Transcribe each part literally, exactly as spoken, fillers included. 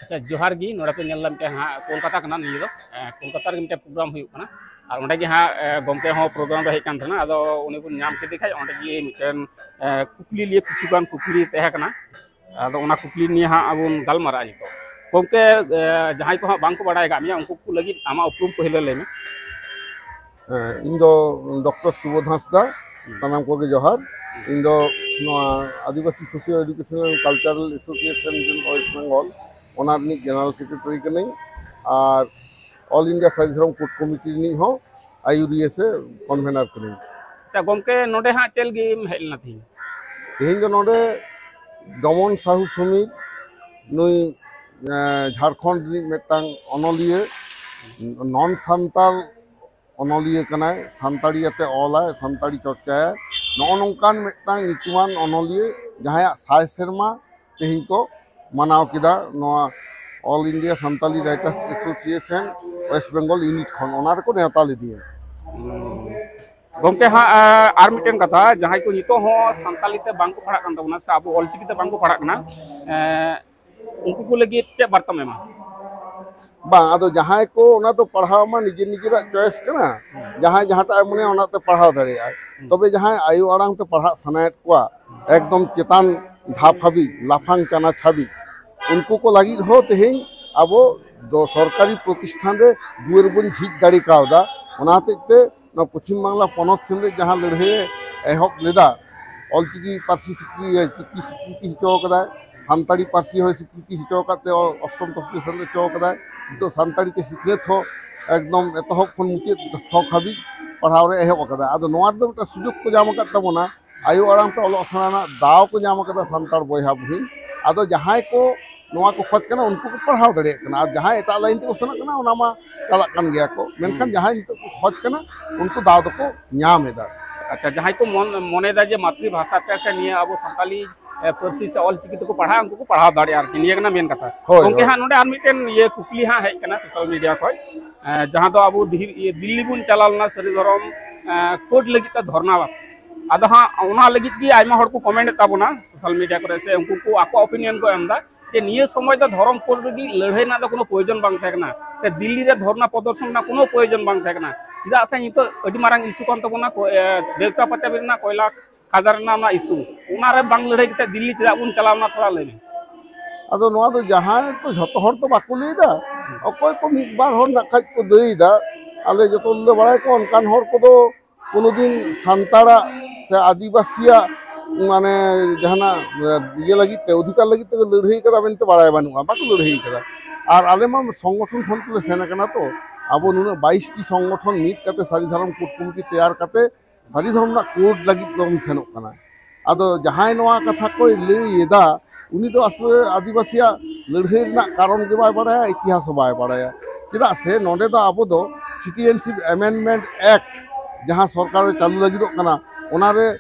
ᱟᱪᱪᱷᱟ, ᱡᱚᱦᱟᱨ ᱜᱮ᱾ ᱱᱚᱰᱮ ᱯᱮ ᱧᱮᱞ ᱮᱫᱟ ᱢᱤᱫᱴᱮᱱ ᱦᱟᱸᱜ ᱠᱳᱞᱠᱟᱛᱟ ᱠᱟᱱᱟ ᱱᱤᱭᱟᱹ ᱫᱚ᱾ ᱮᱸ, ᱠᱳᱞᱠᱟᱛᱟ ᱨᱮᱜᱮ ᱢᱤᱫᱴᱮᱱ ᱯᱨᱳᱜᱨᱟᱢ ᱦᱩᱭᱩᱜ ᱠᱟᱱᱟ᱾ ᱟᱨ ᱚᱸᱰᱮ ᱜᱮ ᱦᱟᱸᱜ, ᱮᱸ, ᱜᱚᱢᱠᱮ ᱦᱚᱸ ᱯᱨᱳᱜᱨᱟᱢ ᱨᱮ ᱦᱮᱡ ᱠᱟᱱ ᱛᱟᱦᱮᱱᱟ᱾ ᱟᱫᱚ ᱩᱱᱤ ᱵᱚᱱ ᱧᱟᱢ ᱠᱮᱫᱮ ᱠᱷᱟᱡ ᱚᱸᱰᱮ ᱜᱮ ᱢᱤᱫᱴᱮᱱ, ᱮᱸ, ᱠᱩᱠᱞᱤ ᱞᱤᱭᱮ ᱠᱤᱪᱷᱩᱜᱟᱱ ᱠᱩᱠᱞᱤ ᱛᱟᱦᱮᱸ ᱠᱟᱱᱟ᱾ ᱟᱫᱚ ᱚᱱᱟ ᱠᱩᱠᱞᱤ ᱱᱤᱭᱮ ᱦᱟᱸᱜ ᱵᱚᱱ ᱜᱟᱞᱢᱟᱨᱟᱜᱼᱟ ᱱᱤᱛᱚᱜ᱾ ᱜᱚᱢᱠᱮ, ᱮᱸ, ᱡᱟᱦᱟᱸᱭ ᱠᱚ ᱦᱟᱸᱜ ᱵᱟᱝ ᱠᱚ ᱵᱟᱲᱟᱭ ᱟᱠᱟᱫ ᱢᱮᱭᱟ, ᱩᱱᱠᱩ ᱠᱚ ᱞᱟᱹᱜᱤᱫ ᱟᱢᱟᱜ ᱩᱯᱨᱩᱢ ᱯᱟᱹᱦᱤᱞᱟᱹ ᱞᱟᱹᱭ ᱢᱮ᱾ ᱦᱮᱸ, ᱤᱧ ᱫᱚ ᱰᱚᱠᱴᱚᱨ ᱥᱩᱵᱳᱫᱷ ᱦᱟᱸᱥᱫᱟ, ᱦᱩᱸ᱾ ᱥᱟᱱᱟᱢ ᱠᱚᱜᱮ ᱡᱚᱦᱟᱨ᱾ ᱦᱩᱸ᱾ ᱤᱧ ᱫᱚ ᱱᱚᱣᱟ ᱟᱹᱫᱤᱵᱟᱹᱥᱤ ᱥᱳᱥᱤᱭᱳ ᱮᱰᱩᱠᱮᱥᱚᱱᱟᱞ ᱠᱟᱞᱪᱟᱨᱟᱞ ᱮᱥᱳᱥᱤᱭᱮᱥᱚᱱ ᱤᱱ ᱳᱭᱮᱥᱴ ᱵᱮᱝᱜᱚᱞ, ᱚᱱᱟ ᱨᱤᱱᱤᱡ ᱡᱮᱱᱟᱨᱮᱞ ᱥᱮᱠᱨᱮᱴᱟᱨᱤ ᱠᱟᱹᱱᱟᱹᱧ᱾ ᱟᱨ ᱚᱞ ᱤᱱᱰᱤᱭᱟ ᱥᱟᱹᱨᱤ ᱫᱷᱚᱨᱚᱢ ᱠᱳᱰ ᱠᱚᱢᱤᱴᱤ ᱨᱤᱱᱤᱡ ᱦᱚᱸ ᱟᱭᱩᱨᱤᱭᱟᱹ ᱥᱮ ᱠᱚᱱᱵᱷᱮᱱᱟᱨ ᱠᱟᱹᱱᱟᱹᱧ᱾ ᱟᱪᱪᱷᱟ ᱜᱚᱢᱠᱮ, ᱱᱚᱰᱮ ᱦᱟᱸᱜ ᱪᱮᱫ ᱞᱟᱹᱜᱤᱫ ᱮᱢ ᱦᱮᱡ ᱞᱮᱱᱟ ᱛᱮᱦᱮᱧ? ᱛᱮᱦᱮᱧ ᱫᱚ ᱱᱚᱰᱮ ᱰᱚᱢᱚᱱ ᱥᱟᱦᱩ ᱥᱚᱢᱤᱨ, ᱱᱩᱭ, ᱮᱸ, ᱡᱷᱟᱲᱠᱷᱚᱸᱰ ᱨᱤᱱᱤᱡ ᱢᱤᱫᱴᱟᱝ ᱚᱱᱚᱞᱤᱭᱟᱹ, ᱱᱚᱱ ᱥᱟᱱᱛᱟᱲ ᱚᱱᱚᱞᱤᱭᱟᱹ ᱠᱟᱱᱟᱭ, ᱥᱟᱱᱛᱟᱲᱤ ᱟᱛᱮ ᱚᱞᱟᱭ, ᱥᱟᱱᱛᱟᱲᱤ ᱪᱚᱨᱪᱟᱭᱟᱭ᱾ ᱱᱚᱜᱼᱚ ᱱᱚᱝᱠᱟᱱ ᱢᱤᱫᱴᱟᱝ ᱧᱩᱛᱩᱢᱟᱱ ᱚᱱᱚᱞᱤᱭᱟᱹ, ᱡᱟᱦᱟᱸᱭᱟᱜ ᱥᱟᱭ ᱥᱮᱨᱢᱟ ᱛᱮᱦᱮᱧ ᱠᱚ ᱢᱟᱱᱟᱣ ᱠᱮᱫᱟ ᱱᱚᱣᱟ all India Santali writers association West Bengal unit ᱠᱷᱚᱱ, ᱚᱱᱟ ᱨᱮᱠᱚ ᱱᱮᱣᱛᱟ ᱞᱮᱫᱤᱧᱟ᱾ ᱜᱚᱢᱠᱮ ᱦᱟᱸᱜ, ᱟᱨ ᱢᱤᱫᱴᱮᱱ ᱠᱟᱛᱷᱟ, ᱡᱟᱦᱟᱸᱭ ᱠᱚ ᱱᱤᱛᱚᱜ ᱦᱚᱸ ᱥᱟᱱᱛᱟᱞᱤ ᱛᱮ ᱵᱟᱝ ᱠᱚ ᱯᱟᱲᱦᱟᱜ ᱠᱟᱱ ᱛᱟᱵᱚᱱᱟ ᱥᱮ ᱟᱵᱚ ᱚᱞᱪᱤᱠᱤ ᱛᱮ ᱵᱟᱝ ᱠᱚ ᱯᱟᱲᱦᱟᱜ ᱠᱟᱱᱟ, ᱮᱸ, ᱩᱱᱠᱩ ᱠᱚ ᱞᱟᱹᱜᱤᱫ ᱪᱮᱫ ᱵᱟᱨᱛᱟᱢ ᱮᱢᱟ? ᱵᱟᱝ, ᱟᱫᱚ ᱡᱟᱦᱟᱸᱭ ᱠᱚ ᱚᱱᱟ ᱫᱚ ᱯᱟᱲᱦᱟᱣ ᱢᱟ ᱱᱤᱡᱮᱨ ᱱᱤᱡᱮᱨᱟᱜ ᱪᱚᱭᱮᱥ ᱠᱟᱱᱟ, ᱡᱟᱦᱟᱸᱭ ᱡᱟᱦᱟᱸᱴᱟᱜ ᱮ ᱢᱚᱱᱮᱭᱟ ᱚᱱᱟᱛᱮ ᱯᱟᱲᱦᱟᱣ ᱫᱟᱲᱮᱭᱟᱜᱼᱟᱭ᱾ ᱛᱚᱵᱮ ᱡᱟᱦᱟᱸᱭ ᱟᱭᱳ ᱟᱲᱟᱝ ᱛᱮ ᱯᱟᱲᱦᱟᱜ ᱥᱟᱱᱟᱭᱮᱫ ᱠᱚᱣᱟ, ᱮᱠᱫᱚᱢ ᱪᱮᱛᱟᱱ ᱫᱷᱟᱯ ᱦᱟᱹᱵᱤᱡ, ᱞᱟᱯᱷᱟᱝ ᱪᱟᱱᱟᱪ ᱦᱟᱹᱵᱤᱡ, ᱩᱱᱠᱩ ᱠᱚ ᱞᱟᱹᱜᱤᱫ ᱦᱚᱸ ᱛᱮᱦᱮᱧ ᱟᱵᱚ ᱫᱚ ᱥᱚᱨᱠᱟᱨᱤ ᱯᱨᱚᱛᱤᱥᱴᱷᱟᱱ ᱨᱮ ᱫᱩᱣᱟᱹᱨ ᱵᱚᱱ ᱡᱷᱤᱡ ᱫᱟᱲᱮ ᱠᱟᱣᱫᱟ᱾ ᱚᱱᱟ ᱦᱚᱛᱮᱡ ᱛᱮ ᱱᱚᱣᱟ ᱯᱚᱪᱷᱤᱢ ᱵᱟᱝᱞᱟ ᱯᱚᱱᱚᱛ ᱥᱮᱢᱞᱮᱫ ᱡᱟᱦᱟᱸ ᱞᱟᱹᱲᱦᱟᱹᱭ ᱮ ᱮᱦᱚᱵ ᱞᱮᱫᱟ, ᱚᱞᱪᱤᱠᱤ ᱯᱟᱹᱨᱥᱤ ᱥᱤᱠᱨᱤ-, ᱪᱤᱠᱤ ᱥᱤᱠᱨᱤᱛᱤ ᱦᱚᱪᱚ ᱠᱟᱫᱟᱭ, ᱥᱟᱱᱛᱟᱲᱤ ᱯᱟᱹᱨᱥᱤ ᱦᱚᱸᱭ ᱥᱤᱠᱨᱤᱛᱤ ᱦᱚᱪᱚ ᱟᱠᱟᱫ ᱛᱮ ᱚ-, ᱚᱥᱴᱚᱢ ᱛᱚᱯᱛᱤ ᱥᱮᱞᱮᱫ ᱦᱚᱪᱚ ᱠᱟᱫᱟᱭ᱾ ᱱᱤᱛᱚᱜ ᱥᱟᱱᱛᱟᱲᱤ ᱛᱮ ᱥᱤᱠᱷᱱᱟᱹᱛ ᱦᱚᱸ ᱮᱠᱫᱚᱢ ᱮᱛᱚᱦᱚᱵ ᱠᱷᱚᱱ ᱢᱩᱪᱟᱹᱫ ᱛᱷᱚᱠ ᱦᱟᱹᱵᱤᱡ ᱯᱟᱲᱦᱟᱣ ᱨᱮ ᱮᱦᱚᱵ ᱟᱠᱟᱫᱟ᱾ ᱟᱫᱚ ᱱᱚᱣᱟ ᱨᱮᱫᱚ ᱢᱤᱫᱴᱟᱝ ᱥᱩᱡᱳᱜᱽ ᱠᱚ ᱧᱟᱢ ᱟᱠᱟᱫ ᱛᱟᱵᱚᱱᱟ, ᱟᱭᱳ ᱟᱲᱟᱝ ᱛᱮ ᱚᱞᱚᱜ ᱥᱮᱬᱟ ᱨᱮᱱᱟᱜ ᱫᱟᱣ ᱠᱚ ᱧᱟᱢ ᱟᱠᱟᱫᱟ ᱥᱟᱱᱛᱟᱲ ᱵᱚᱭᱦᱟ ᱵᱩᱦᱤᱱ᱾ ᱟᱫᱚ ᱡᱟᱦᱟᱸᱭ ᱠᱚ ᱱᱚᱣᱟ ᱠᱚ ᱠᱷᱚᱡᱽ ᱠᱟᱱᱟ, ᱩᱱᱠᱩ ᱠᱚ ᱯᱟᱲᱦᱟᱣ ᱫᱟᱲᱮᱭᱟᱜ ᱠᱟᱱᱟ, ᱟᱨ ᱡᱟᱦᱟᱸᱭ ᱮᱴᱟᱜ ᱞᱟᱭᱤᱱ ᱛᱮᱠᱚ ᱥᱮᱱᱚᱜ ᱠᱟᱱᱟ, ᱚᱱᱟ ᱢᱟ ᱪᱟᱞᱟᱜ ᱠᱟᱱ ᱜᱮᱭᱟ ᱠᱚ, ᱢᱮᱱᱠᱷᱟᱱ ᱦᱩᱸ᱾ ᱡᱟᱦᱟᱸᱭ ᱱᱤᱛᱚᱜ ᱠᱚ ᱠᱷᱚᱡᱽ ᱠᱟᱱᱟ, ᱩᱱᱠᱩ ᱫᱟᱣ ᱫᱚᱠᱚ ᱧᱟᱢ ᱮᱫᱟ᱾ ᱟᱪᱪᱷᱟ, ᱡᱟᱦᱟᱸᱭ ᱠᱚ ᱢᱚᱱ-, ᱢᱚᱱᱮᱭᱮᱫᱟ ᱡᱮ ᱢᱟᱛᱨᱤ ᱵᱷᱟᱥᱟ ᱛᱮ ᱥᱮ ᱱᱤᱭᱟᱹ ᱟᱵᱚ ᱥᱟᱱᱛᱟᱞᱤ, ᱮ, ᱯᱟᱹᱨᱥᱤ ᱥᱮ ᱚᱞ ᱪᱤᱠᱤ ᱛᱮᱠᱚ ᱯᱟᱲᱦᱟᱜᱼᱟ, ᱩᱱᱠᱩ ᱠᱚ ᱯᱟᱲᱦᱟᱣ ᱫᱟᱲᱮᱭᱟᱜᱼᱟ ᱟᱨᱠᱤ, ᱱᱤᱭᱟᱹ ᱠᱟᱱᱟ ᱢᱮᱱ ᱠᱟᱛᱷᱟ᱾ ᱦᱳᱭ, ᱜᱚᱢᱠᱮ ᱦᱳᱭ᱾ ᱦᱟᱸᱜ, ᱱᱚᱰᱮ ᱟᱨ ᱢᱤᱫᱴᱮᱱ ᱤᱭᱟᱹ ᱠᱩᱠᱞᱤ ᱦᱟᱸᱜ ᱦᱮᱡ ᱠᱟᱱᱟ ᱥᱳᱥᱟᱞ ᱢᱤᱰᱤᱭᱟ ᱠᱷᱚᱱ, ᱮ, ᱡᱟᱦᱟᱸ ᱫᱚ ᱟᱵᱚ ᱫᱤᱦᱤ-, ᱤᱭᱟᱹ, ᱫᱤᱞᱞᱤ ᱵᱚᱱ ᱪᱟᱞᱟᱣ ᱞᱮᱱᱟ ᱥᱟᱹᱨᱤ ᱫᱷᱚᱨᱚᱢ, ᱮ, ᱠᱳᱰ ᱞᱟᱹᱜᱤᱫ ᱛᱮ ᱫᱷᱚᱨᱱᱟ᱾ ᱟᱫᱚ ᱦᱟᱸᱜ ᱚᱱᱟ ᱞᱟᱹᱜᱤᱫ ᱜᱮ ᱟᱭᱢᱟ ᱦᱚᱲ ᱠᱚ ᱠᱚᱢᱮᱱᱴ ᱮᱫ ᱛᱟᱵᱚᱱᱟ ᱥᱳᱥᱟᱞ ᱢᱤᱰᱤᱭᱟ ᱠᱚᱨᱮ, ᱥᱮ ᱩᱱᱠᱩ ᱠᱚ ᱟᱠᱚᱣᱟᱜ ᱚᱯᱤᱱᱤᱭᱚᱱ ᱠᱚ ᱮᱢ ᱮᱫᱟ᱾ ᱡᱮ ᱱᱤᱭᱟᱹ ᱥᱚᱢᱚᱭ ᱫᱚ ᱫᱷᱚᱨᱚᱢ ᱠᱳᱰ ᱞᱟᱹᱜᱤᱫ ᱞᱟᱹᱲᱦᱟᱹᱭ ᱨᱮᱱᱟᱜ ᱫᱚ ᱠᱳᱱᱳ ᱯᱨᱚᱭᱳᱡᱚᱱ ᱵᱟᱝ ᱛᱟᱦᱮᱸ ᱠᱟᱱᱟ, ᱥᱮ ᱫᱤᱞᱞᱤ ᱨᱮ ᱫᱷᱚᱨᱱᱟ ᱯᱨᱚᱫᱚᱨᱥᱚᱱ ᱨᱮᱱᱟᱜ ᱠᱳᱱᱳ ᱯᱨᱚᱭᱳᱡᱚᱱ ᱵᱟᱝ ᱛᱟᱦᱮᱸ ᱠᱟᱱᱟ᱾ ᱪᱮᱫᱟᱜ ᱥᱮ ᱱᱤᱛᱚᱜ ᱟᱹᱰᱤ ᱢᱟᱨᱟᱝ ᱤᱥᱩ ᱠᱟᱱ ᱛᱟᱵᱚᱱᱟ ᱠᱚ-, ᱮ, ᱫᱮᱣᱪᱟ ᱯᱟᱪᱟᱵᱤ ᱨᱮᱱᱟᱜ ᱠᱚᱭᱞᱟ ᱠᱷᱟᱫᱟᱱ ᱨᱮᱱᱟᱜ ᱚᱱᱟ ᱤᱥᱩ, ᱚᱱᱟᱨᱮ ᱵᱟᱝ ᱞᱟᱹᱲᱦᱟᱹᱭ ᱠᱟᱛᱮ ᱫᱤᱞᱞᱤ ᱪᱮᱫᱟᱜ ᱵᱚᱱ ᱪᱟᱞᱟᱣ ᱮᱱᱟ, ᱛᱷᱚᱲᱟ ᱞᱟᱹᱭ ᱢᱮ᱾ ᱟᱫᱚ ᱱᱚᱣᱟ ᱫᱚ ᱡᱟᱦᱟᱸᱭ ᱛᱚ ᱡᱷᱚᱛᱚ ᱦᱚᱲ ᱫᱚ ᱵᱟᱠᱚ ᱞᱟᱹᱭ ᱮᱫᱟ, ᱚᱠᱚᱭ ᱠᱚ ᱢᱤᱫ ᱵᱟᱨ ᱦᱚᱲ ᱱᱟᱜ ᱠᱷᱟᱡ ᱠᱚ ᱞᱟᱹᱭ ᱮᱫᱟ, ᱟᱞᱮ ᱡᱚᱛᱚ ᱞᱮ ᱵᱟᱲᱟᱭ ᱠᱚᱣᱟ ᱚᱱᱠᱟᱱ ᱦᱚᱲ ᱠᱚᱫᱚ ᱠᱳᱱᱳ ᱫᱤᱱ ᱥᱟᱱᱛᱟᱲᱟᱜ ᱥᱮ ᱟᱹᱫᱤᱵᱟᱹᱥᱤᱭᱟᱜ ᱢᱟᱱᱮ ᱡᱟᱦᱟᱱᱟᱜ ᱤᱭᱟᱹ ᱞᱟᱹᱜᱤᱫ ᱛᱮ, ᱚᱫᱷᱤᱠᱟᱨ ᱞᱟᱹᱜᱤᱫ ᱛᱮ ᱞᱟᱹᱲᱦᱟᱹᱭ ᱠᱟᱫᱟ ᱢᱮᱱᱛᱮ ᱵᱟᱲᱟᱭ ᱵᱟᱹᱱᱩᱜᱼᱟ, ᱵᱟᱠᱚ ᱞᱟᱹᱲᱦᱟᱹᱭ ᱠᱟᱫᱟ᱾ ᱟᱨ ᱟᱞᱮ ᱢᱟ ᱥᱚᱝᱜᱚᱴᱷᱚᱱ ᱠᱷᱚᱱ ᱛᱮᱞᱮ ᱥᱮᱱ ᱟᱠᱟᱱᱟ ᱛᱚ, ᱟᱵᱚ ᱱᱩᱱᱟᱹᱜ ᱵᱟᱭᱤᱥ ᱴᱤ ᱥᱚᱝᱜᱚᱴᱷᱚᱱ ᱢᱤᱫ ᱠᱟᱛᱮ ᱥᱟᱹᱨᱤ ᱫᱷᱚᱨᱚᱢ ᱠᱳᱰ ᱠᱚᱢᱤᱴᱤ ᱛᱮᱭᱟᱨ ᱠᱟᱛᱮ ᱥᱟᱹᱨᱤ ᱫᱷᱚᱨᱚᱢ ᱨᱮᱱᱟᱜ ᱠᱳᱰ ᱞᱟᱹᱜᱤᱫ ᱵᱚᱱ ᱥᱮᱱᱚᱜ ᱠᱟᱱᱟ᱾ ᱟᱫᱚ ᱡᱟᱦᱟᱸᱭ ᱱᱚᱣᱟ ᱠᱟᱛᱷᱟ ᱠᱚᱭ ᱞᱟᱹᱭ ᱮᱫᱟ, ᱩᱱᱤ ᱫᱚ ᱟᱥᱚᱞᱮ ᱟᱹᱫᱤᱵᱟᱹᱥᱤᱭᱟᱜ ᱞᱟᱹᱲᱦᱟᱹᱭ ᱨᱮᱱᱟᱜ ᱠᱟᱨᱚᱱ ᱜᱮ ᱵᱟᱭ ᱵᱟᱲᱟᱭᱟ, ᱤᱛᱤᱦᱟᱥ ᱦᱚᱸ ᱵᱟᱭ ᱵᱟᱲᱟᱭᱟ᱾ ᱪᱮᱫᱟᱜ ᱥᱮ ᱱᱚᱰᱮ ᱫᱚ ᱟᱵᱚ ᱫᱚ Citizenship Amendment Act ᱡᱟᱦᱟᱸ ᱥᱚᱨᱠᱟᱨ ᱨᱮ ᱪᱟᱹᱞᱩ ᱞᱟᱹᱜᱤᱫᱚᱜ ᱠᱟᱱᱟ, ᱚᱱᱟᱨᱮ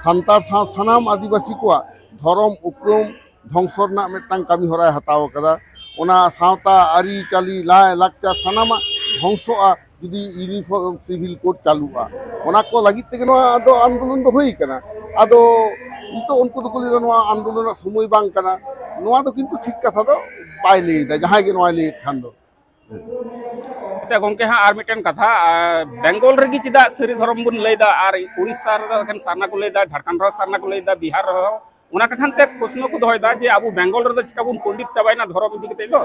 ᱥᱟᱱᱛᱟᱲ ᱥᱟᱶ ᱥᱟᱱᱟᱢ ᱟᱹᱫᱤᱵᱟᱹᱥᱤ ᱠᱚᱣᱟᱜ ᱫᱷᱚᱨᱚᱢ ᱩᱯᱨᱩᱢ ᱫᱷᱚᱝᱥᱚ ᱨᱮᱱᱟᱜ ᱢᱤᱫᱴᱟᱝ ᱠᱟᱹᱢᱤ ᱦᱚᱨᱟᱭ ᱦᱟᱛᱟᱣ ᱟᱠᱟᱫᱟ᱾ ᱚᱱᱟ ᱥᱟᱶᱛᱟ, ᱟᱹᱨᱤᱪᱟᱹᱞᱤ, ᱞᱟᱭ ᱞᱟᱠᱪᱟᱨ ᱥᱟᱱᱟᱢᱟᱜ ᱫᱷᱚᱝᱥᱚᱜᱼᱟ ᱡᱩᱫᱤ Uniform Civil Code ᱪᱟᱹᱞᱩᱜᱼᱟ᱾ ᱚᱱᱟ ᱠᱚ ᱞᱟᱹᱜᱤᱫ ᱛᱮᱜᱮ ᱱᱚᱣᱟ ᱫᱚ ᱟᱱᱫᱳᱞᱚᱱ ᱫᱚ ᱦᱩᱭ ᱠᱟᱱᱟ᱾ ᱟᱫᱚ ᱱᱤᱛᱚᱜ ᱩᱱᱠᱩ ᱫᱚᱠᱚ ᱞᱟᱹᱭᱫᱟ ᱱᱚᱣᱟ ᱟᱱᱫᱳᱞᱚᱱ ᱨᱮᱱᱟᱜ ᱥᱚᱢᱚᱭ ᱵᱟᱝ ᱠᱟᱱᱟ᱾ ᱱᱚᱣᱟ ᱫᱚ ᱠᱤᱱᱛᱩ ᱴᱷᱤᱠ ᱠᱟᱛᱷᱟ ᱫᱚ ᱵᱟᱭ ᱞᱟᱹᱭᱫᱟ, ᱡᱟᱦᱟᱸᱭ ᱜᱮ ᱱᱚᱣᱟᱭ ᱞᱟᱹᱭᱮᱫ ᱠᱷᱟᱱ ᱫᱚ᱾ ᱟᱪᱪᱷᱟ ᱜᱚᱝᱠᱮ, ᱦᱟᱸᱜ ᱟᱨ ᱢᱤᱫᱴᱮᱱ ᱠᱟᱛᱷᱟ, ᱟᱨ ᱵᱮᱝᱜᱚᱞ ᱨᱮᱜᱮ ᱪᱮᱫᱟᱜ ᱥᱟᱹᱨᱤ ᱫᱷᱚᱨᱚᱢ ᱵᱚᱱ ᱞᱟᱹᱭᱫᱟ ᱟᱨ ᱩᱲᱤᱥᱥᱟ ᱨᱮᱫᱚ ᱮᱠᱷᱮᱱ ᱥᱟᱨᱱᱟ ᱠᱚ ᱞᱟᱹᱭᱫᱟ, ᱡᱷᱟᱲᱠᱷᱚᱸᱰ ᱨᱮᱦᱚᱸ ᱥᱟᱨᱱᱟ ᱠᱚ ᱞᱟᱹᱭᱫᱟ, ᱵᱤᱦᱟᱨ ᱨᱮᱦᱚᱸ? ᱚᱱᱟ ᱠᱟᱛᱷᱟ ᱛᱮ ᱯᱨᱚᱥᱱᱚ ᱠᱚ ᱫᱚᱦᱚᱭᱮᱫᱟ ᱡᱮ ᱟᱵᱚ ᱵᱮᱝᱜᱚᱞ ᱨᱮᱫᱚ ᱪᱤᱠᱟ ᱵᱚᱱ ᱯᱚᱸᱰᱤᱛ ᱪᱟᱵᱟᱭᱮᱱᱟ ᱫᱷᱚᱨᱚᱢ ᱤᱫᱤ ᱠᱟᱛᱮ ᱫᱚ?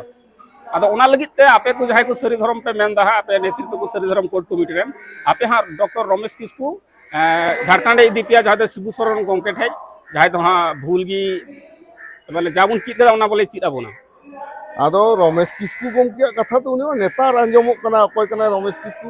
ᱟᱫᱚ ᱚᱱᱟ ᱞᱟᱹᱜᱤᱫ ᱛᱮ ᱟᱯᱮ ᱠᱚ ᱡᱟᱦᱟᱸᱭ ᱠᱚ ᱥᱟᱹᱨᱤ ᱫᱷᱚᱨᱚᱢ ᱯᱮ ᱢᱮᱱᱫᱟ ᱦᱟᱸᱜ, ᱟᱯᱮ ᱱᱮᱛᱨᱤᱛᱵ ᱠᱚ ᱥᱟᱹᱨᱤ ᱫᱷᱚᱨᱚᱢ ᱠᱳᱰ ᱠᱚᱢᱤᱴᱤ ᱨᱮᱱ, ᱟᱯᱮ ᱦᱟᱸᱜ ᱰᱚᱠᱴᱚᱨ ᱨᱚᱢᱮᱥ ᱠᱤᱥᱠᱩ, ᱮᱸ, ᱡᱷᱟᱲᱠᱷᱚᱸᱰ ᱮ ᱤᱫᱤ ᱯᱮᱭᱟ, ᱡᱟᱦᱟᱸᱭ ᱫᱚ ᱥᱤᱵᱩ ᱥᱚᱨᱚᱱ ᱜᱚᱢᱠᱮ ᱴᱷᱮᱡ, ᱡᱟᱦᱟᱸᱭ ᱫᱚ ᱦᱟᱸᱜ ᱵᱷᱩᱞ ᱜᱮ, ᱵᱚᱞᱮ, ᱡᱟ ᱵᱚᱱ ᱪᱮᱫ ᱠᱟᱫᱟ ᱚᱱᱟ ᱵᱚᱞᱮ ᱪᱮᱫ ᱟᱵᱚᱱᱟ᱾ ᱟᱫᱚ ᱨᱚᱢᱮᱥ ᱠᱤᱥᱠᱩ ᱜᱚᱢᱠᱮᱭᱟᱜ ᱠᱟᱛᱷᱟ ᱫᱚ ᱩᱱᱤ ᱢᱟ ᱱᱮᱛᱟᱨ ᱟᱸᱡᱚᱢᱚᱜ ᱠᱟᱱᱟ ᱚᱠᱚᱭ ᱠᱟᱱᱟᱭ ᱨᱚᱢᱮᱥ ᱠᱤᱥᱠᱩ,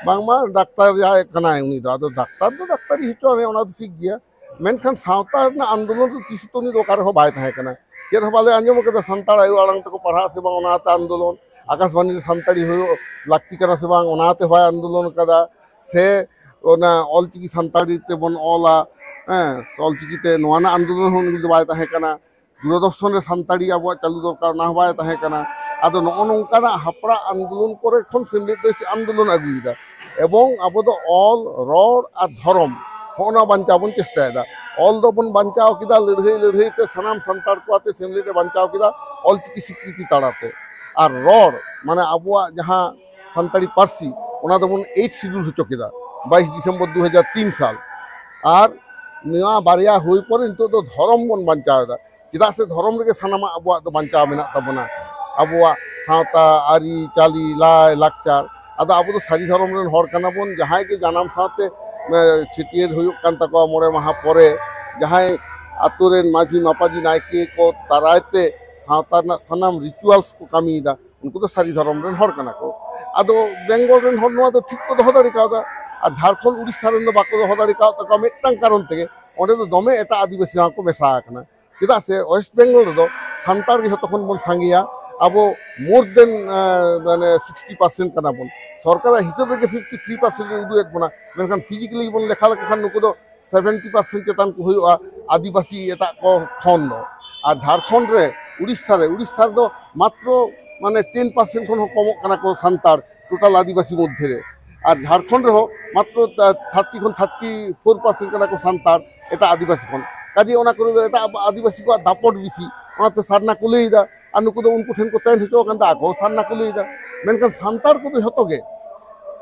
ᱵᱟᱝᱢᱟ ᱰᱟᱠᱛᱟᱨ ᱡᱟᱦᱟᱸᱭ ᱠᱟᱱᱟᱭ ᱩᱱᱤ ᱫᱚ᱾ ᱟᱫᱚ ᱰᱟᱠᱛᱟᱨ ᱫᱚ ᱰᱟᱠᱛᱟᱨᱤ ᱦᱚᱪᱚ ᱟᱱᱮ, ᱚᱱᱟ ᱫᱚ ᱴᱷᱤᱠ ᱜᱮᱭᱟ, ᱢᱮᱱᱠᱷᱟᱱ ᱥᱟᱶᱛᱟ ᱨᱮᱱᱟᱜ ᱟᱱᱫᱳᱞᱚᱱ ᱫᱚ ᱛᱤᱥ ᱦᱚᱸᱛᱚ ᱩᱱᱤ ᱫᱚ ᱚᱠᱟ ᱨᱮᱦᱚᱸ ᱵᱟᱭ ᱛᱟᱦᱮᱸ ᱠᱟᱱᱟ᱾ ᱪᱮᱫ ᱦᱚᱸ ᱵᱟᱞᱮ ᱟᱸᱡᱚᱢ ᱠᱟᱫᱟ ᱥᱟᱱᱛᱟᱲ ᱟᱭᱳ ᱟᱲᱟᱝ ᱛᱮᱠᱚ ᱯᱟᱲᱦᱟᱜ ᱥᱮ ᱵᱟᱝ, ᱚᱱᱟᱛᱮ ᱟᱱᱫᱳᱞᱚᱱ, ᱟᱠᱟᱥᱵᱟᱱᱤ ᱨᱮ ᱥᱟᱱᱛᱟᱲᱤ ᱦᱩᱭᱩᱜ ᱞᱟᱹᱠᱛᱤ ᱠᱟᱱᱟ ᱥᱮ ᱵᱟᱝ, ᱚᱱᱟᱛᱮ ᱦᱚᱸ ᱵᱟᱭ ᱟᱱᱫᱳᱞᱚᱱ ᱠᱟᱫᱟ, ᱥᱮ ᱚᱱᱟ ᱚᱞᱪᱤᱠᱤ ᱥᱟᱱᱛᱟᱲᱤ ᱛᱮᱵᱚᱱ ᱚᱞᱟ, ᱦᱮᱸ, ᱚᱞᱪᱤᱠᱤ ᱛᱮ, ᱱᱚᱣᱟ ᱨᱮᱱᱟᱜ ᱟᱱᱫᱳᱞᱚᱱ ᱦᱚᱸ ᱩᱱᱤ ᱫᱚ ᱵᱟᱭ ᱛᱟᱦᱮᱸ ᱠᱟᱱᱟ᱾ ᱫᱩᱨᱚᱫᱚᱨᱥᱚᱱ ᱨᱮ ᱥᱟᱱᱛᱟᱲᱤ ᱟᱵᱚᱣᱟᱜ ᱪᱟᱹᱞᱩ ᱫᱚᱨᱠᱟᱨ, ᱚᱱᱟ ᱦᱚᱸ ᱵᱟᱭ ᱛᱟᱦᱮᱸ ᱠᱟᱱᱟ᱾ ᱟᱫᱚ ᱱᱚᱜᱼᱚ ᱱᱚᱝᱠᱟᱱᱟᱜ ᱦᱟᱯᱲᱟᱜ ᱟᱱᱫᱳᱞᱚᱱ ᱠᱚᱨᱮ ᱠᱷᱚᱱ ᱥᱮᱢᱞᱮᱫ ᱫᱚᱭ ᱟᱱᱫᱳᱞᱚᱱ ᱟᱹᱜᱩᱭᱮᱫᱟ᱾ ᱮᱵᱚᱝ ᱟᱵᱚ ᱫᱚ ᱚᱞ, ᱨᱚᱲ ᱟᱨ ᱫᱷᱚᱨᱚᱢ, ᱦᱚᱸᱜᱼᱚ ᱱᱚᱣᱟ ᱵᱟᱧᱪᱟᱣ ᱵᱚᱱ ᱪᱮᱥᱴᱟᱭᱮᱫᱟ᱾ ᱚᱞ ᱫᱚᱵᱚᱱ ᱵᱟᱧᱪᱟᱣ ᱠᱮᱫᱟ, ᱞᱟᱹᱲᱦᱟᱹᱭ ᱞᱟᱹᱲᱦᱟᱹᱭ ᱛᱮ ᱥᱟᱱᱟᱢ ᱥᱟᱱᱛᱟᱲ ᱠᱚ ᱟᱛᱮ ᱥᱮᱢᱞᱮᱫ ᱮ ᱵᱟᱧᱪᱟᱣ ᱠᱮᱫᱟ ᱚᱞᱪᱤᱠᱤ ᱥᱤᱠᱨᱤᱛᱤ ᱛᱟᱞᱟᱛᱮ᱾ ᱟᱨ ᱨᱚᱲ, ᱢᱟᱱᱮ ᱟᱵᱚᱣᱟᱜ ᱡᱟᱦᱟᱸ ᱥᱟᱱᱛᱟᱲᱤ ᱯᱟᱹᱨᱥᱤ, ᱚᱱᱟ ᱫᱚᱵᱚᱱ ᱮᱭᱤᱴ ᱥᱤᱰᱩᱞ ᱦᱚᱪᱚ ᱠᱮᱫᱟ ᱵᱟᱭᱤᱥ ᱰᱤᱥᱮᱢᱵᱚᱨ ᱫᱩ ᱦᱟᱡᱟᱨ ᱛᱤᱱ ᱥᱟᱞ᱾ ᱟᱨ ᱱᱚᱣᱟ ᱵᱟᱨᱭᱟ ᱦᱩᱭ ᱯᱚᱨᱮ ᱱᱤᱛᱚᱜ ᱫᱚ ᱫᱷᱚᱨᱚᱢ ᱵᱚᱱ ᱵᱟᱧᱪᱟᱣ ᱮᱫᱟ᱾ ᱪᱮᱫᱟᱜ ᱥᱮ ᱫᱷᱚᱨᱚᱢ ᱨᱮᱜᱮ ᱥᱟᱱᱟᱢᱟᱜ ᱟᱵᱚᱣᱟᱜ ᱫᱚ ᱵᱟᱧᱪᱟᱣ ᱢᱮᱱᱟᱜ ᱛᱟᱵᱚᱱᱟ᱾ ᱟᱵᱚᱣᱟᱜ ᱥᱟᱶᱛᱟ, ᱟᱹᱨᱤ, ᱪᱟᱹᱞᱤ, ᱞᱟᱭ, ᱞᱟᱠᱪᱟᱨ᱾ ᱟᱫᱚ ᱟᱵᱚ ᱫᱚ ᱥᱟᱹᱨᱤ ᱫᱷᱚᱨᱚᱢ ᱨᱮᱱ ᱦᱚᱲ ᱠᱟᱱᱟ ᱵᱚᱱ, ᱡᱟᱦᱟᱸᱭ ᱜᱮ ᱡᱟᱱᱟᱢ ᱥᱟᱶᱛᱮ, ᱮ, ᱪᱷᱟᱹᱴᱭᱟᱹᱨ ᱦᱩᱭᱩᱜ ᱠᱟᱱ ᱛᱟᱠᱚᱣᱟ ᱢᱚᱬᱮ ᱢᱟᱦᱟ ᱯᱚᱨᱮ, ᱡᱟᱦᱟᱸᱭ ᱟᱛᱳ ᱨᱮᱱ ᱢᱟᱹᱡᱷᱤ ᱢᱟᱯᱟᱡᱷᱤ ᱱᱟᱭᱠᱮ ᱠᱚ ᱫᱟᱨᱟᱭ ᱛᱮ ᱥᱟᱶᱛᱟ ᱨᱮᱱᱟᱜ ᱥᱟᱱᱟᱢ ᱨᱤᱪᱩᱣᱟᱞᱥ ᱠᱚ ᱠᱟᱹᱢᱤᱭᱮᱫᱟ, ᱩᱱᱠᱩ ᱫᱚ ᱥᱟᱹᱨᱤ ᱫᱷᱚᱨᱚᱢ ᱨᱮᱱ ᱦᱚᱲ ᱠᱟᱱᱟ ᱠᱚ᱾ ᱟᱫᱚ ᱵᱮᱝᱜᱚᱞ ᱨᱮᱱ ᱦᱚᱲ ᱱᱚᱣᱟ ᱫᱚ ᱴᱷᱤᱠ ᱠᱚ ᱫᱚᱦᱚ ᱫᱟᱲᱮ ᱠᱟᱣᱫᱟ, ᱟᱨ ᱡᱷᱟᱲᱠᱷᱚᱸᱰ ᱩᱲᱤᱥᱥᱟ ᱨᱮᱱ ᱫᱚ ᱵᱟᱠᱚ ᱫᱚᱦᱚ ᱫᱟᱲᱮ ᱠᱟᱣᱫ ᱛᱟᱠᱚᱣᱟ ᱢᱤᱫᱴᱟᱝ ᱠᱟᱨᱚᱱ ᱛᱮᱜᱮ, ᱚᱸᱰᱮ ᱫᱚ ᱫᱚᱢᱮ ᱮᱴᱟᱜ ᱟᱹᱫᱤᱵᱟᱹᱥᱤ ᱥᱟᱶ ᱠᱚ ᱢᱮᱥᱟ ᱟᱠᱟᱱᱟ᱾ ᱪᱮᱫᱟᱜ ᱥᱮ ᱳᱭᱮᱥᱴ ᱵᱮᱝᱜᱚᱞ ᱨᱮᱫᱚ ᱥᱟᱱᱛᱟᱲ ᱜᱮ ᱡᱷᱚᱛᱚ ᱠᱷᱚᱱ ᱵᱚᱱ ᱥᱟᱸᱜᱮᱭᱟ, ᱟᱵᱚ ᱢᱳᱨ ᱫᱮᱱ ᱢᱟᱱᱮ ᱥᱤᱠᱥᱴᱤ ᱯᱟᱨᱥᱮᱱᱴ ᱠᱟᱱᱟ ᱵᱚᱱ᱾ ᱥᱚᱨᱠᱟᱨᱟᱜ ᱦᱤᱥᱟᱹᱵ ᱨᱮᱜᱮ ᱯᱷᱤᱯᱴᱤ ᱛᱷᱨᱤ ᱯᱟᱨᱥᱮᱱᱴ ᱮ ᱩᱫᱩᱜ ᱮᱫ ᱵᱚᱱᱟ, ᱢᱮᱱᱠᱷᱟᱱ ᱯᱷᱤᱡᱤᱠᱮᱞᱤ ᱵᱚᱱ ᱞᱮᱠᱷᱟ ᱞᱮᱠᱚ ᱠᱷᱟᱱ ᱱᱩᱠᱩ ᱫᱚ ᱥᱮᱵᱷᱮᱱᱴᱤ ᱯᱟᱨᱥᱮᱱᱴ ᱪᱮᱛᱟᱱ ᱠᱚ ᱦᱩᱭᱩᱜᱼᱟ ᱟᱹᱫᱤᱵᱟᱹᱥᱤ ᱮᱴᱟᱜ ᱠᱚ ᱠᱷᱚᱱ ᱫᱚ᱾ ᱟᱨ ᱡᱷᱟᱲᱠᱷᱚᱸᱰ ᱨᱮ, ᱩᱲᱤᱥᱥᱟ ᱨᱮ, ᱩᱲᱤᱥᱥᱟ ᱨᱮᱫᱚ ᱢᱟᱛᱨᱚ ᱢᱟᱱᱮ ᱴᱮᱱ ᱯᱟᱨᱥᱮᱱᱴ ᱠᱷᱚᱱ ᱦᱚᱸ ᱠᱚᱢᱚᱜ ᱠᱟᱱᱟ ᱠᱚ ᱥᱟᱱᱛᱟᱲ ᱴᱳᱴᱟᱞ ᱟᱹᱫᱤᱵᱟᱹᱥᱤ ᱢᱚᱫᱽᱫᱷᱮ ᱨᱮ᱾ ᱟᱨ ᱡᱷᱟᱲᱠᱷᱚᱸᱰ ᱨᱮᱦᱚᱸ ᱢᱟᱛᱨᱚ ᱛᱷᱟᱨᱴᱤ ᱠᱷᱚᱱ ᱛᱷᱟᱨᱴᱤ ᱯᱷᱳᱨ ᱯᱟᱨᱥᱮᱱᱴ ᱠᱟᱱᱟ ᱠᱚ ᱥᱟᱱᱛᱟᱲ ᱮᱴᱟᱜ ᱟᱹᱫᱤᱵᱟᱹᱥᱤ ᱠᱷᱚᱱ᱾ ᱠᱟᱡᱮ ᱚᱱᱟ ᱠᱚᱨᱮ ᱫᱚ ᱮᱴᱟᱜ ᱟᱹᱫᱤᱵᱟᱹᱥᱤ ᱠᱚᱣᱟᱜ ᱫᱟᱯᱚᱴ ᱵᱮᱥᱤ, ᱚᱱᱟᱛᱮ ᱥᱟᱨᱱᱟ ᱠᱚ ᱞᱟᱹᱭᱮᱫᱟ᱾ ᱟᱨ ᱱᱩᱠᱩ ᱫᱚ ᱩᱱᱠᱩ ᱴᱷᱮᱱ ᱠᱚ ᱛᱟᱦᱮᱱ ᱦᱚᱪᱚ ᱟᱠᱟᱱ ᱛᱮ ᱟᱠᱚ ᱦᱚᱸ ᱥᱟᱨᱱᱟ ᱠᱚ ᱞᱟᱹᱭᱮᱫᱟ᱾ ᱢᱮᱱᱠᱷᱟᱱ ᱥᱟᱱᱛᱟᱲ ᱠᱚᱫᱚ ᱡᱷᱚᱛᱚ ᱜᱮ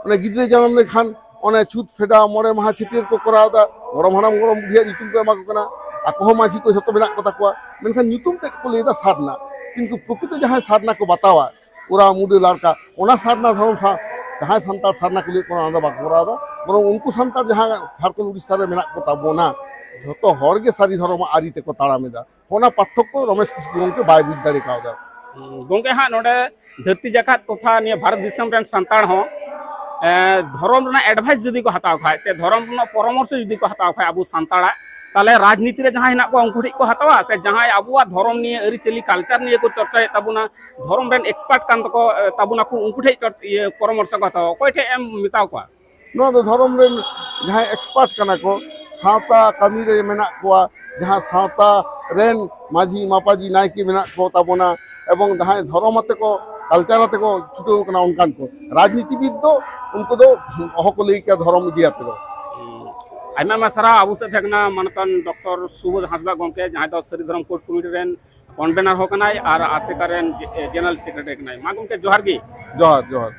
ᱚᱱᱮ ᱜᱤᱫᱽᱨᱟᱹ ᱡᱟᱱᱟᱢ ᱞᱮᱱᱠᱷᱟᱱ ᱚᱱᱮ ᱪᱷᱩᱛ ᱯᱷᱮᱰᱟᱣ ᱢᱚᱬᱮ ᱢᱟᱦᱟ ᱪᱷᱟᱹᱴᱭᱟᱹᱨ ᱠᱚ ᱠᱚᱨᱟᱣ ᱮᱫᱟ, ᱜᱚᱲᱚᱢ ᱦᱟᱲᱟᱢ ᱜᱚᱲᱚᱢ ᱵᱩᱰᱷᱤᱭᱟᱜ ᱧᱩᱛᱩᱢ ᱠᱚ ᱮᱢᱟ ᱠᱚ ᱠᱟᱱᱟ, ᱟᱠᱚ ᱦᱚᱸ ᱢᱟᱹᱡᱷᱤ ᱠᱚ ᱡᱷᱚᱛᱚ ᱢᱮᱱᱟᱜ ᱠᱚ ᱛᱟᱠᱚᱣᱟ, ᱢᱮᱱᱠᱷᱟᱱ ᱧᱩᱛᱩᱢ ᱛᱮᱫ ᱠᱚ ᱞᱟᱹᱭᱮᱫᱟ ᱥᱟᱨᱱᱟ᱾ ᱠᱤᱱᱛᱩ ᱯᱨᱚᱠᱨᱤᱛᱚ ᱡᱟᱦᱟᱸᱭ ᱥᱟᱨᱱᱟ ᱠᱚ ᱵᱟᱛᱟᱣᱟ, ᱳᱨᱟᱣ ᱢᱩᱰᱟᱹ ᱞᱟᱲᱠᱟ, ᱚᱱᱟ ᱥᱟᱨᱱᱟ ᱫᱷᱚᱨᱚᱢ ᱥᱟᱶ ᱡᱟᱦᱟᱸᱭ ᱥᱟᱱᱛᱟᱲ ᱥᱟᱨᱱᱟ ᱠᱚ ᱞᱟᱹᱭᱮᱫ ᱠᱚ ᱚᱱᱟ ᱫᱚ ᱵᱟᱠᱚ ᱠᱚᱨᱟᱣ ᱮᱫᱟ᱾ ᱵᱚᱨᱚᱝ ᱩᱱᱠᱩ ᱥᱟᱱᱛᱟᱲ ᱡᱟᱦᱟᱸ ᱡᱷᱟᱲᱠᱷᱚᱸᱰ ᱩᱲᱤᱥᱥᱟ ᱨᱮ ᱢᱮᱱᱟᱜ ᱠᱚ ᱛᱟᱵᱚᱱᱟ, ᱡᱷᱚᱛᱚ ᱦᱚᱲ ᱜᱮ ᱥᱟᱹᱨᱤ ᱫᱷᱚᱨᱚᱢ ᱟᱹᱨᱤ ᱛᱮᱠᱚ ᱛᱟᱲᱟᱢ ᱮᱫᱟ᱾ ᱚᱱᱟ ᱯᱟᱨᱛᱷᱚᱠᱠᱚ ᱨᱚᱢᱮᱥ ᱠᱤᱥᱠᱩ ᱜᱚᱢᱠᱮ ᱵᱟᱭ ᱵᱩᱡᱽ ᱫᱟᱲᱮ ᱠᱟᱣᱫᱟ᱾ ᱦᱩᱸ, ᱜᱚᱢᱠᱮ ᱦᱟᱸᱜ ᱱᱚᱰᱮ ᱫᱷᱟᱹᱨᱛᱤ ᱡᱟᱠᱟᱛ ᱛᱚᱛᱷᱟ ᱱᱤᱭᱟᱹ ᱵᱷᱟᱨᱚᱛ ᱫᱤᱥᱚᱢ ᱨᱮᱱ ᱥᱟᱱᱛᱟᱲ ᱦᱚᱸ, ᱮ, ᱫᱷᱚᱨᱚᱢ ᱨᱮᱱᱟᱜ ᱮᱰᱵᱷᱟᱭᱤᱥ ᱡᱩᱫᱤ ᱠᱚ ᱦᱟᱛᱟᱣ ᱠᱷᱟᱡ ᱥᱮ ᱫᱷᱚᱨᱚᱢ ᱨᱮᱱᱟᱜ ᱯᱚᱨᱟᱢᱚᱨᱥᱚ ᱡᱩᱫᱤ ᱠᱚ ᱦᱟᱛᱟᱣ ᱠᱷᱟᱡ ᱟᱵᱚ ᱥᱟᱱᱛᱟᱲᱟᱜ, ᱛᱟᱦᱚᱞᱮ ᱨᱟᱡᱽᱱᱤᱛᱤ ᱨᱮ ᱡᱟᱦᱟᱸᱭ ᱦᱮᱱᱟᱜ ᱠᱚᱣᱟ ᱩᱱᱠᱩ ᱴᱷᱮᱱ ᱠᱚ ᱦᱟᱛᱟᱣᱟ ᱥᱮ ᱡᱟᱦᱟᱸᱭ ᱟᱵᱚᱣᱟᱜ ᱫᱷᱚᱨᱚᱢ ᱱᱤᱭᱮ ᱟᱹᱨᱤᱪᱟᱹᱞᱤ ᱠᱟᱞᱪᱟᱨ ᱱᱤᱭᱮ ᱠᱚ ᱪᱚᱨᱪᱟᱭᱮᱫ ᱛᱟᱵᱚᱱᱟ, ᱫᱷᱚᱨᱚᱢ ᱨᱮᱱ ᱮᱠᱥᱯᱟᱨᱴ ᱠᱟᱱ ᱛᱟᱠᱚ, ᱮ, ᱛᱟᱵᱚᱱᱟᱠᱚ, ᱩᱱᱠᱩ ᱴᱷᱮᱱ ᱪᱚᱨ-, ᱤᱭᱟᱹ, ᱯᱚᱨᱟᱢᱚᱨᱥᱚ ᱠᱚ ᱦᱟᱛᱟᱣᱟ? ᱚᱠᱚᱭ ᱴᱷᱮᱱ ᱮᱢ ᱢᱮᱛᱟ ᱠᱚᱣᱟ? ᱱᱚᱣᱟ ᱫᱚ ᱫᱷᱚᱨᱚᱢ ᱨᱮᱱ ᱡᱟᱦᱟᱸᱭ ᱮᱠᱥᱯᱟᱨᱴ ᱠᱟᱱᱟ ᱠᱚ, ᱥᱟᱶᱛᱟ ᱠᱟᱹᱢᱤ ᱨᱮ ᱢᱮᱱᱟᱜ ᱠᱚᱣᱟ, ᱡᱟᱦᱟᱸ ᱥᱟᱶᱛᱟ ᱨᱮᱱ ᱢᱟᱹᱡᱷᱤ ᱢᱟᱯᱟᱡᱷᱤ ᱱᱟᱭᱠᱮ ᱢᱮᱱᱟᱜ ᱠᱚ ᱛᱟᱵᱚᱱᱟ, ᱮᱵᱚᱝ ᱡᱟᱦᱟᱸᱭ ᱫᱷᱚᱨᱚᱢ ᱟᱛᱮ ᱠᱚ ᱠᱟᱞᱪᱟᱨ ᱟᱛᱮ ᱠᱚ ᱪᱷᱩᱴᱟᱹᱣ ᱠᱟᱱᱟ, ᱚᱱᱠᱟᱱ ᱠᱚ᱾ ᱨᱟᱡᱽᱱᱤᱛᱤᱵᱤᱫ ᱫᱚ ᱩᱱᱠᱩ ᱫᱚ ᱚᱦᱚ ᱠᱚ ᱞᱟᱹᱭ ᱠᱮᱭᱟ ᱫᱷᱚᱨᱚᱢ ᱤᱫᱤ ᱟᱛᱮ ᱫᱚ᱾ ᱟᱭᱢᱟ ᱟᱭᱢᱟ ᱥᱟᱨᱦᱟᱣ᱾ ᱟᱵᱚ ᱥᱮᱫ ᱛᱟᱦᱮᱸ ᱠᱟᱱᱟ ᱢᱟᱱᱚᱛᱟᱱ ᱰᱚᱠᱴᱚᱨ ᱥᱩᱵᱳᱫᱷ ᱦᱟᱸᱥᱫᱟ ᱜᱚᱢᱠᱮ, ᱡᱟᱦᱟᱸᱭ ᱫᱚ ᱥᱟᱹᱨᱤ ᱫᱷᱚᱨᱚᱢ ᱠᱳᱰ ᱠᱚᱢᱤᱴᱤ ᱨᱮᱱ ᱠᱚᱱᱵᱷᱮᱱᱟᱨ ᱦᱚᱸ ᱠᱟᱱᱟᱭ ᱟᱨ ᱟᱥᱮᱠᱟ ᱨᱮᱱ ᱡᱮ-, ᱡᱮᱱᱟᱨᱮᱞ ᱥᱮᱠᱨᱮᱴᱟᱨᱤ ᱠᱟᱱᱟᱭ᱾ ᱢᱟ ᱜᱚᱢᱠᱮ, ᱡᱚᱦᱟᱨ ᱜᱮ᱾ ᱡᱚᱦᱟᱨ, ᱡᱚᱦᱟᱨ᱾